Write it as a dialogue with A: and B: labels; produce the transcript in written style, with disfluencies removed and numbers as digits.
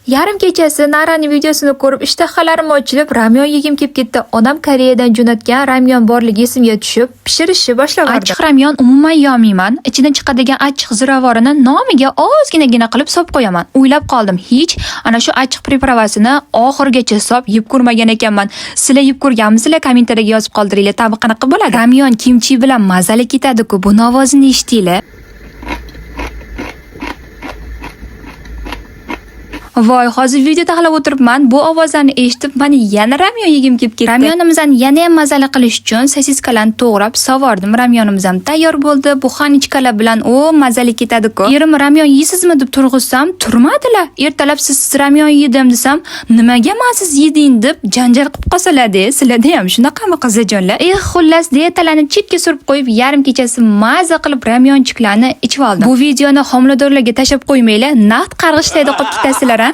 A: Yarim kechasi Narani videosini ko'rib ishtahalarim ochilib, ramyon yegim kelib ketdi. Onam Koreyadan jo'natgan ramyon borligi esimga tushib, pishirishni boshlavordim. Achchiq ramyon umuman yemayman. Ichidan chiqadigan achchiq ziravorini nomiga ozginagina qilib solib qo'yaman. O'ylab qoldim, hech ana shu achchiq приправа sini oxirigacha solib yeb ko'rmagan ekanman. Sizlar yeb ko'rganmisizlar? Kommentariyaga yozib qoldiringlar. Ta'mi qanaqa bo'ladi? Ramyon kimchi bilan mazali ketadi-ku. Buni ovozini eshitinglar. Voy, hozir video taxlab o'tiribman. Bu ovozlarni eshitib, mani yana ramyon yegim kelib ketdi. Ramyonimizni yana ham mazali qilish uchun sosiskalarni to'g'rab sovordim. Ramyonimiz ham tayyor bo'ldi. Буханочка lar bilan o mazali ketadi-ku. Erim ramyon yeysizmi deb turg'izsam, turmadilar. Ertalab siz ramyon yedim desam, nimaga mansiz yeding deb janjal qilib qolsalar-da. Sizlarda ham shunaqami, qizijonlar? Eh, xullas, dietalarni chetga surib qo'yib, yarim kechasi maza qilib ramyonchiklarni ichib oldim. Bu videoni homiladorlarga tashlab qo'ymanglar, naqd qarg'ishlaydi qolib ketasizlar, a?